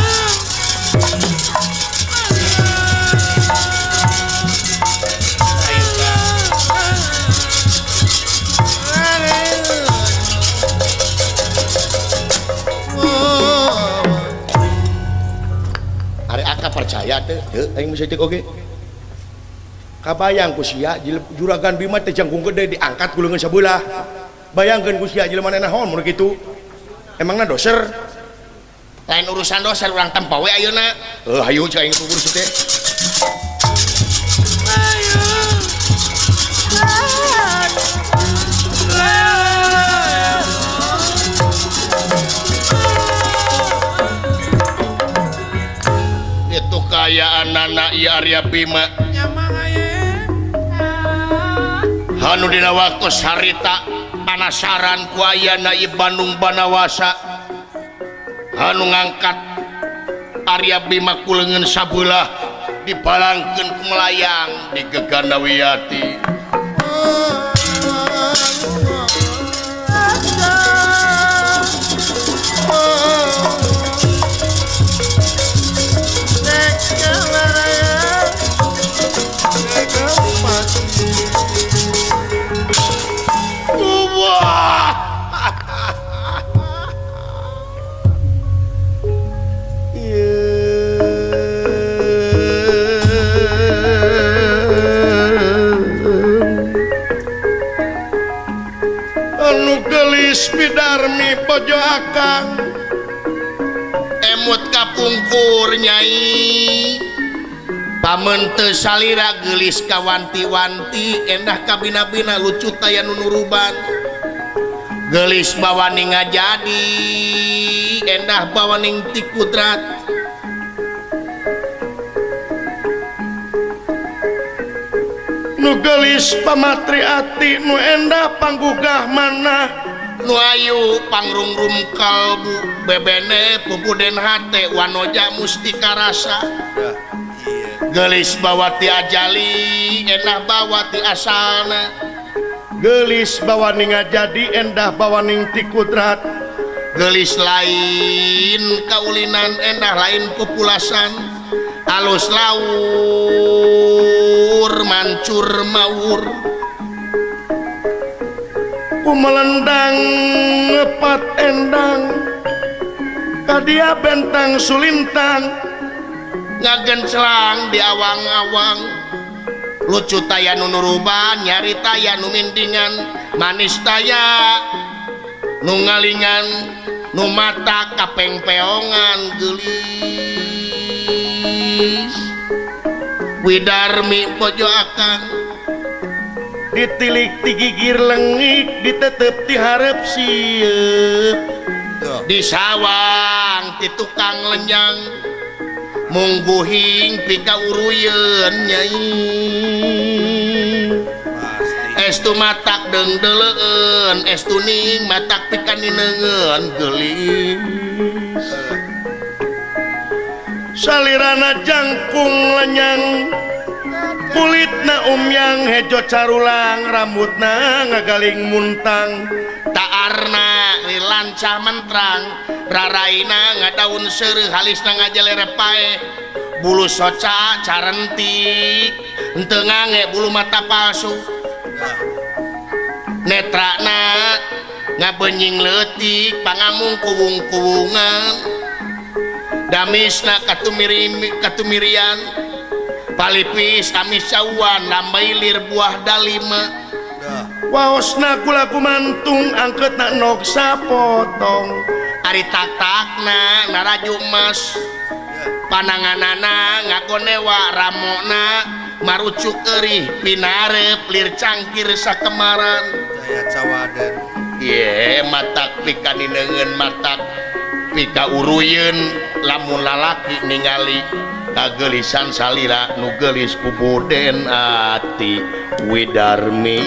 C: Ari aka percaya teu? Teu aing mah cek oge. Kabayang ku sia Juragan Bima teh jangkung gede diangkat ku leungeun sabelah. Bayangkeun ku sia jelema naon mun kitu. Emangna doser? Lain urusan doser urang tempo we ayeuna. Heuh hayu cai aing kubur teh.
D: Ayo.
C: Itu kayaan anak ieu Arya Bima. Hanu dina waktu sarita panasaran ku ayana ieu Bandung Banawasa. Hanu ngangkat Arya Bima ku leungeun sabelah dibalangkeun ku melayang di Gegana Wiyati. Anu geulis Bidarmi bojo akang emut kapungkur nyai pamenteu salira geulis kawanti-wanti endah kabina-bina lucu taya nu nuruban geulis bawaning ngajadi endah bawaning ti kudrat nu geulis pamatri ati nu endah panggugah manah nu ayu pangrungrum kalbu bebene pupuden hate wanoja mustika rasa geulis bawa ti ajali endah bawa ti asalna geulis bawaning ngajadi endah bawaning ti kudrat geulis lain kaulinan endah lain populasan alus laur mancur maur ku melendang ngepat endang kadia bentang sulintang ngagencelang di awang-awang lucu taya nu nuruban nyari taya nu mindingan manis taya nu ngalingan nu mata kapengpeongan geulis Widarmi bojo akang ditilik ti gigir lengik ditetep ti hareup sieuk disawang ti tukang lenyang mungguhing pika uruyeun nyai estu matak deungdeuleun estu ning matak pika nineungeun geulis salirana jangkung lenyang kulitna umyang hejo carulang rambutna ngagaling muntang taarna rilancah mentrang raraina ngadaun seureuh halisna ngajelere paeh bulu soca carentik henteu ngange bulu mata palsu netrana ngabenying leutik pangamung kuwung-kuwungan damisna katumirian palipis amis cauan lambailir buah dalima waosna kulaku mantung angketna nog sapotong ari tak-takna naraju emas pananganana ngagonewa ramona marucuk eurih pinarep lir cangkir sakemaran
B: daya cawaden
C: ye matak pika nineungeun matak pika uruyeun lamun lalaki ningali Kagelisan salira nu geulis pupuden ati Widarmi.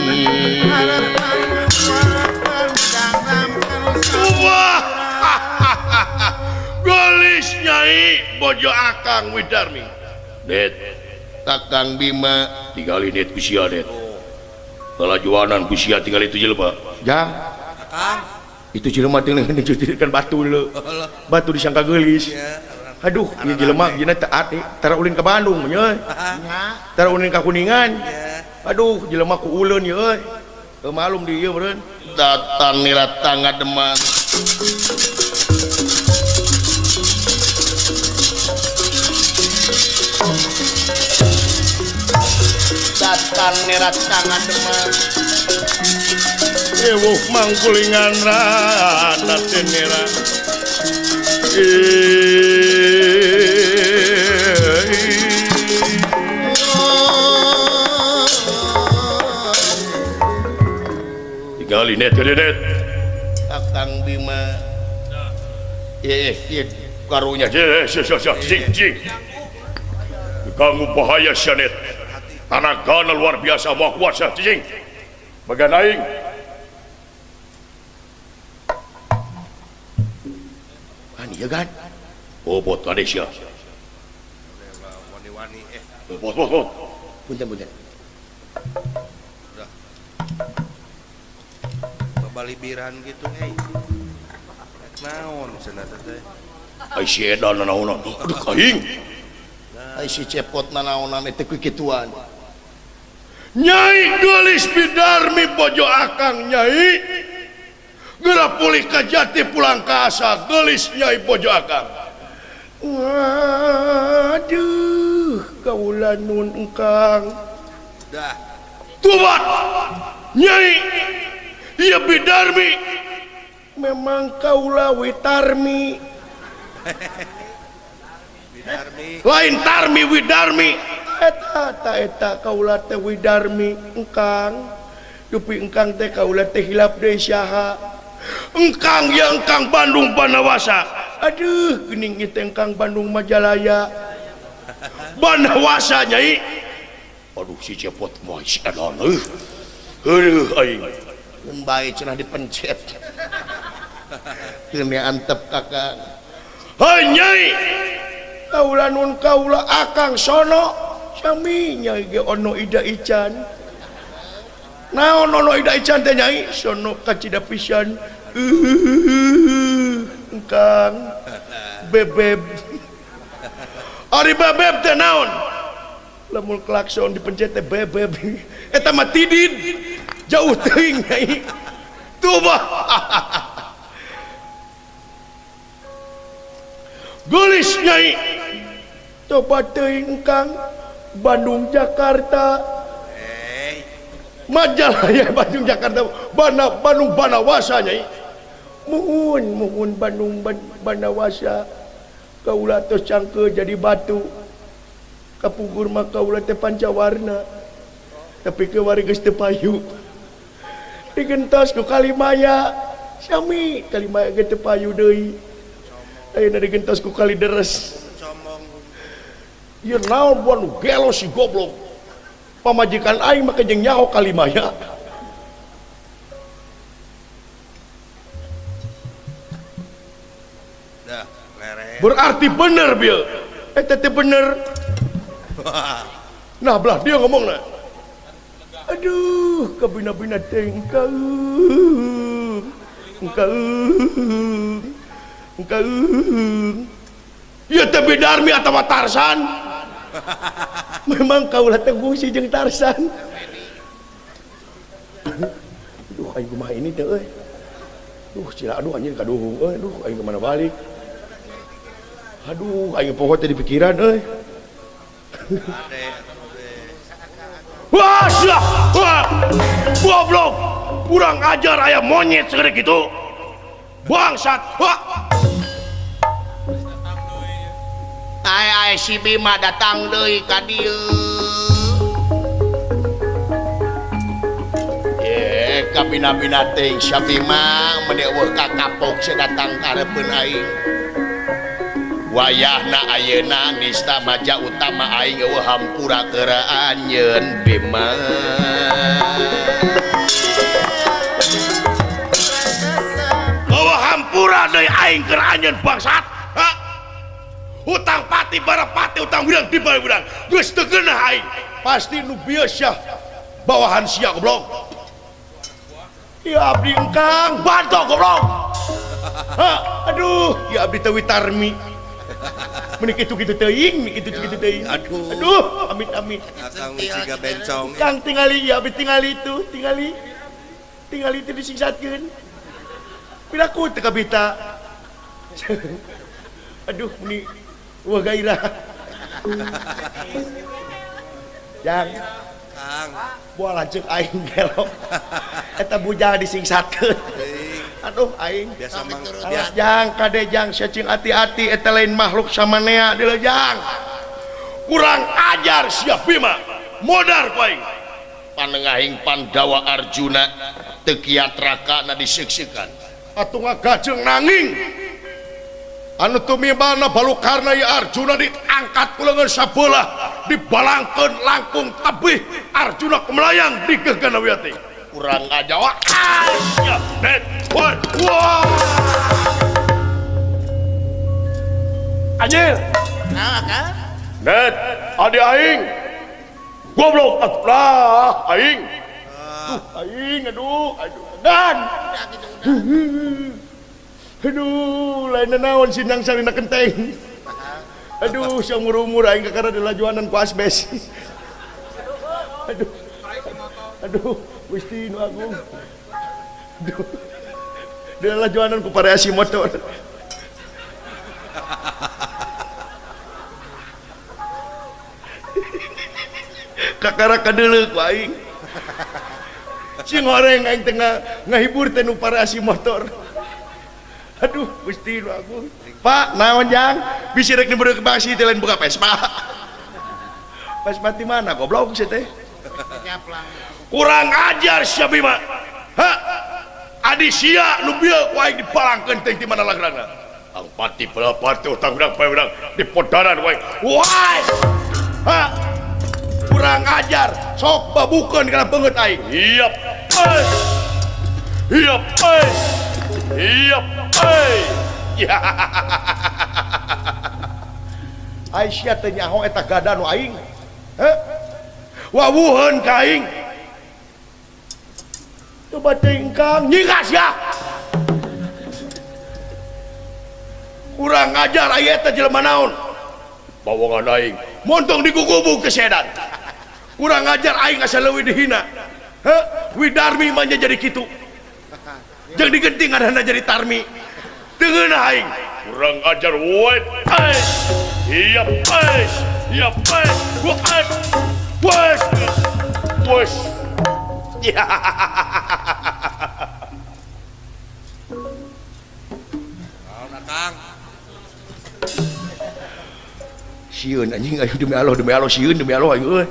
A: Wah, gelis nyai bojo akang Widarmi.
C: Det, Kakang Bima
A: tinggali det ku sia det. Kalajuanan ku sia tinggal itu jelema.
C: Jang.
B: Akang.
C: Itu jelema teh kan batu leu. Batu disangka geulis. Aduh, ieu jelema dina teu ati, tara ulin ka Bandung nya euy. Tara ulin ka Kuningan. Aduh, jelema ku uleun ieu euy. Teu malum di ieu meureun.
A: Datang nira ngademan.
C: Datang nira ngademan.
A: Ewuh mangkulingan rana teh nira. Tinggali net net.
C: Kakang Bima.
A: Ieu karunya cing cing. Kamu bahaya sia net. Tanagana luar biasa moal kuat sia cing. Bagian aing.
C: Iya kan?
A: Bobot kade sia.
B: Wani-wani eh.
A: Bobot bobot.
C: Punten punten.
B: Udah. Babalibiran gitu euy. Naon cenah teh?
A: Ai si edan nanaonan. Aduh aing.
C: Ai si cepot nanaonan teh ku kituan.
A: Nyai geulis Bidarmi bojo akang nyai. Geura pulih ka jati pulang ka asa geulis nyai bojo akang.
C: Waduh, kaula nun engkang.
B: Dah.
A: Tobat. Nyai. Ieu Bidarmi
C: memang kaula Witarmi.
B: Widarmi.
A: Lain Tarmi Widarmi.
C: Eta ta eta kaula teh Widarmi engkang. Dupi engkang teh kaula teh hilap deui saha.
A: Engkang ya engkang Bandung Banawasa.
C: Aduh, geuning ieu teh engkang Bandung Majalaya.
A: Banawasa nyai. Aduh si cepot mah si edan euy. Heueuh aing.
C: Mun bae cenah dipencet. Keun antep kakang.
A: Hei nyai.
C: Kaula nun kaula akang sono sami nyai ge ono ida ican. Naon ono ida ican teh nyai? Sono kacida pisan. Engkang bebeb.
A: Ari bebeb teh naon?
C: Lamun klakson dipencet teh bebeb. Eta mah tidid. Jauh teuing nyai.
A: Tuh bah. Geulis nyai.
C: Tobat teuing engkang Bandung Jakarta. Majalaya Bandung Jakarta Bana Bandung Banawasa nyai. Muhun muhun Bandung Banawasa. Kaula tos cangkeul jadi batu. Kapungkur mah kaula teh pancawarna. Tapi ke wari geus teu payu. Digentos ku Kalimaya. Sami Kalimaya ge teu payu deui. Ayeuna digentos ku Kali Deres.
A: Ieu naon buan nu gelo si goblok. Pamajikan aing mah jeung nyaho Kalimaya.
B: Dah, lere.
A: Berarti bener bieu. Eta teh bener. Nah belah dia ngomongna.
C: Aduh, kabina-bina teh engkau. Engkau. Engkau.
A: Ieu teh Bidarmi atawa Tarsan.
C: Memang kaulah teguh si jeung Tarsan. Aduh, aing kumaha ini teh euy. Duh, cila aduh anjing kaduhung euy. Duh, aing kemana balik. Aduh, aing poho teh di pikiran euy.
A: Wah, sia. Wah. Goblok. Kurang ajar aya monyet segede kitu. Bangsat. Wah.
C: Ai ai si Bima datang deui ka dieu. Ye, kabina-bina teh si Bima meni eueuh ka kapok sia datang ka hareupeun aing. Wayahna ayeuna nista maja utama aing eueuh hampura keur anjeun Bima.
A: Eueuh hampura deui aing keur anjeun bangsat. Ha? Hutang pati barapati utang hudang di bawah hudang. Geus teu geunah aing. Pasti nu bieu sia bawahan sia goblok. Ya abdi engkang banto goblok. Ha, aduh, ya abdi teh witarmi. Meni kitu-kitu teuing, kitu-kitu teuing.
B: Aduh.
A: Aduh, amit amit.
B: Akang siga bencong.
A: Kang tingali ya abdi tingali itu, tingali. Tingali itu disingsatkeun. Piraku teu kabita. Aduh, meni wah gairah. Jang.
B: Kang.
A: Buah lanceuk aing gelok. Eta bujang disingsatkeun. Aduh aing
B: biasa mang
A: biasa jang kade jang sia cing hati-hati eta lain makhluk samanea deuleu jang. Kurang ajar sia Bima. Modar ku aing.
C: Panengahing Pandawa Arjuna teu kiat rakana disiksikeun.
A: Atuh ngagajeng nanging. Anu tumibana balukarna ieu Arjuna diangkat ku leungeun sabelah dibalangkeun langkung tebih Arjuna kumelayang di gegana wiati.
C: Kurang ajar wah.
A: Sia net wah. Wah. Anjir.
E: Nah, kan?
A: Net adi aing. Goblok atuh aing. Duh aing aduh aduh dan. Aduh, lain naon sindang sarina kenteng. Aduh, saumur-umur aing kakara dilajuanan ku asbes. Aduh. Aduh, Gusti nu agung. Aduh. Dilajuanan ku variasi motor. Kakara kadeuleuh ku aing. Sing horeng aing teh ngahibur teh nu variasi motor. Aduh, Gusti nu agung. Pak, naon jang? Bisi rek dibeureuk basi teh lain buka Vespa. Vespa ti mana goblok sia teh? Kurang ajar sia Bima. Ha? Adi sia nu bieu ku aing dibalangkeun teh ti mana lagrangna. Ang pati balapati utang hudang bae hudang dipodaran ku aing. Wah! Ha? Kurang ajar, sok babukeun kana beungeut aing. Hiap. Hiap. Hiap. Ya. Aisyah teh nyaho eta gada nu aing. Heh. Wawuheun ka aing. Coba teuing Kang, nyigas ya. Kurang ajar aya eta jelema naon? Bawongan aing. Montong digugubug ke sedan. Kurang ajar aing asa leuwih dihina. Heh, Widarmi mah nya jadi kitu. Jeung digenting adana jadi Tarmi. Teu ngeunah aing. Kurang ajar wet. Iya, iya, wet. Wes. Wes. Ya.
B: Naon Kang?
A: Sieun anjing ayo demi Allah sieun demi Allah aing euy.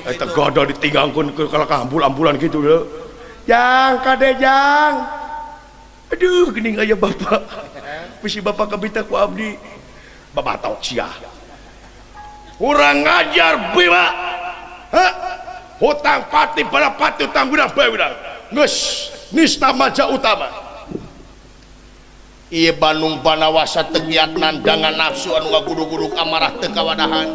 A: Eta gada ditinggangkeun ke kalakah ambul-ambulan kitu deui. Jang kade jang. Aduh geuning aya bapak. Bisi bapak kabita ku abdi. Bapak tahu sia. Kurang ajar Bima. Hah? Hutang pati balapati utang gudang bae gudang. Geus nista maja utama.
C: Ieu Bandung Banawasa teu kiat nandangan nafsu anu ngagudug-gudug amarah teu kawadahan.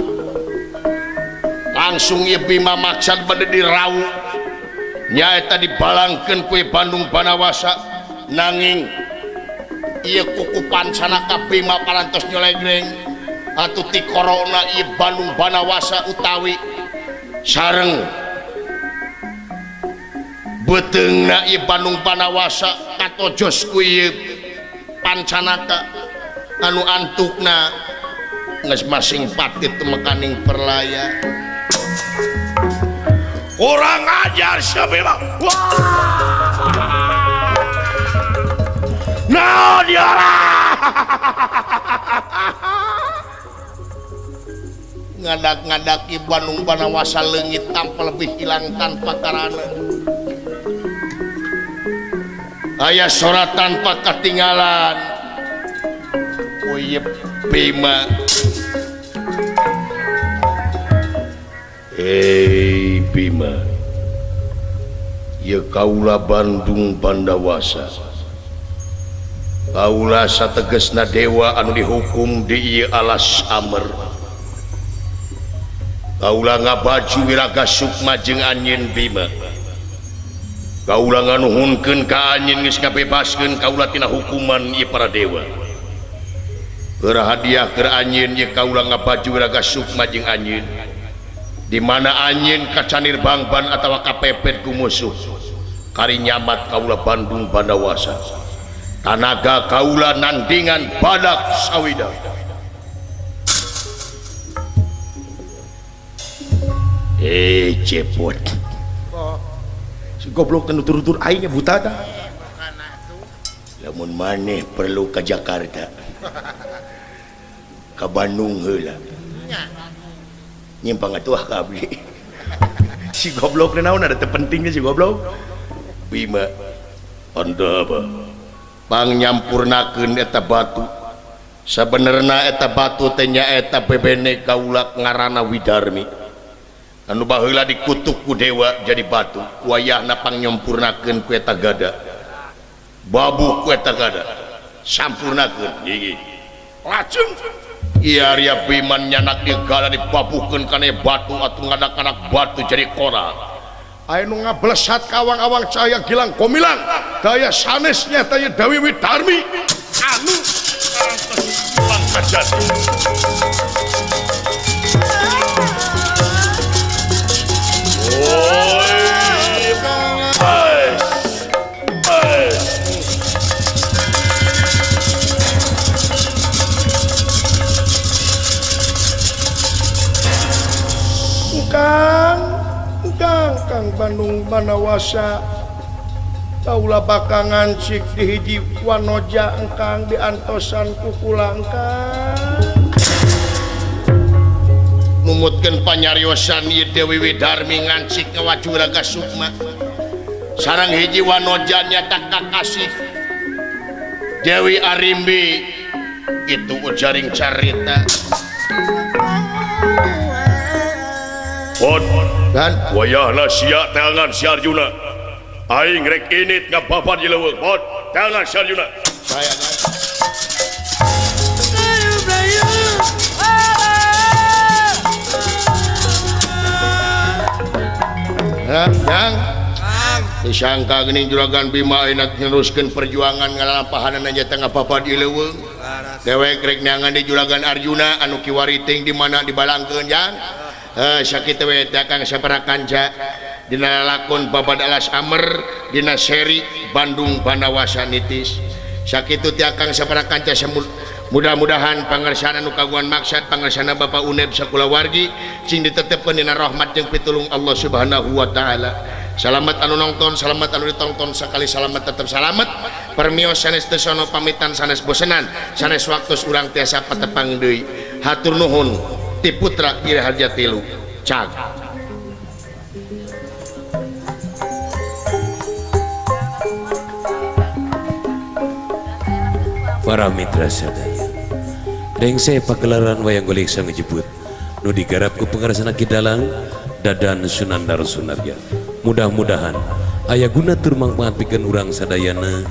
C: Langsung ieu Bima maksad bade dirawu. Nyaeta dibalangkeun ku Bandung Banawasa nanging ieu kuku pancanaka Bima parantos nyolegreng atuh ti korona ieu Bandung Banawasa utawi sareng beuteungna ieu Bandung Banawasa katojos ku ieu pancanaka anu antukna geus masing pati tumekaning perlaya.
A: Kurang ajar sia Bima. Wah. Naon ieu
C: Ngadak-ngadaki Bandung Banawasa leungit tanpa lebih hilang tanpa karana. Aya sora tanpa ketinggalan.
A: Oh iya Bima. Eh Bima. Ye kaula Bandung Pandawasa. Kaula sategesna dewa anu dihukum di ieu alas Amer. Kaula ngabaju wiraga sukma jeung anjeun Bima. Kaula nganuhunkeun ka anjeun geus ngabebaskeun kaula tina hukuman ieu para dewa. Keur hadiah keur anjeun ieu kaula ngabaju wiraga sukma jeung anjeun. Di mana anjeun kacanir bangban atawa kapepet ku musuh. Kari nyamat kaula Bandung Bandawasa. Tanaga kaula nandingan badak sawida. Eh cepot. Si goblok teh nutur-nutur aingnya buta tah. Lamun maneh perlu ka Jakarta. Ka Bandung heula. Nyimpang atuh ka abdi. Si goblok teh naon ada teu pentingnya si goblok. Bima anda apa? Pangnyampurnakeun eta batu. Sabenerna eta batu teh nyaeta bebene kaula ngaranna Widarmi. Anu baheula dikutuk ku dewa jadi batu. Wayahna pangnyempurnakeun ku eta gada. Babu ku eta gada. Sampurnakeun gigi. Lajeng ieu Arya Bima nyanak ieu gada dibabuhkeun kana batu atuh ngadak-ngadak batu jadi koral. Aya nu ngablesat ka awang-awang cahaya gilang gomilang daya sanesnya tanya Dewi Widarmi anu karantos pulang kajati. Kang Bandung Bandawasa kaula bakal ngancik di hiji wanoja engkang diantosan ku kula engkang numutkeun panyariosan ieu Dewi Widarmi ngancik ngawaju raga sukma sareng hiji wanoja nyata kakasih Dewi Arimbi itu ujaring carita. Dan wayahna sia tangan si Arjuna aing rek init ngababat di leuweung bot tangan si Arjuna saya kan disangka geuning juragan Bima enak neruskeun perjuangan ngalampahanan aja teh ngababat di leuweung dewek rek neangan di juragan Arjuna anu kiwari ting di mana dibalangkeun jang. Sakitu we teh Kang sapara kanca dina lakon Babad Alas Amer dina seri Bandung Bandawasa nitis. Sakitu teh Kang sapara kanca mudah-mudahan pangersana nu kagungan maksad pangersana Bapak Uneb sakulawargi cing ditetepkeun dina rahmat jeung pitulung Allah Subhanahu wa taala. Salamat anu nonton, salamat anu ditonton, sakali salamat tetep salamat. Permios sanes teu sono pamitan sanes bosenan, sanes waktos urang tiasa patepang deui. Hatur nuhun. Ti Putra Ira Harja Tilu Cag.
D: Para mitra sadaya, rengse pagelaran wayang golek sangejebut nu digarap ku pangarsana Ki Dalang Dadan Sunandar Sunarya. Mudah-mudahan aya guna tur mangpaat pikeun urang sadayana.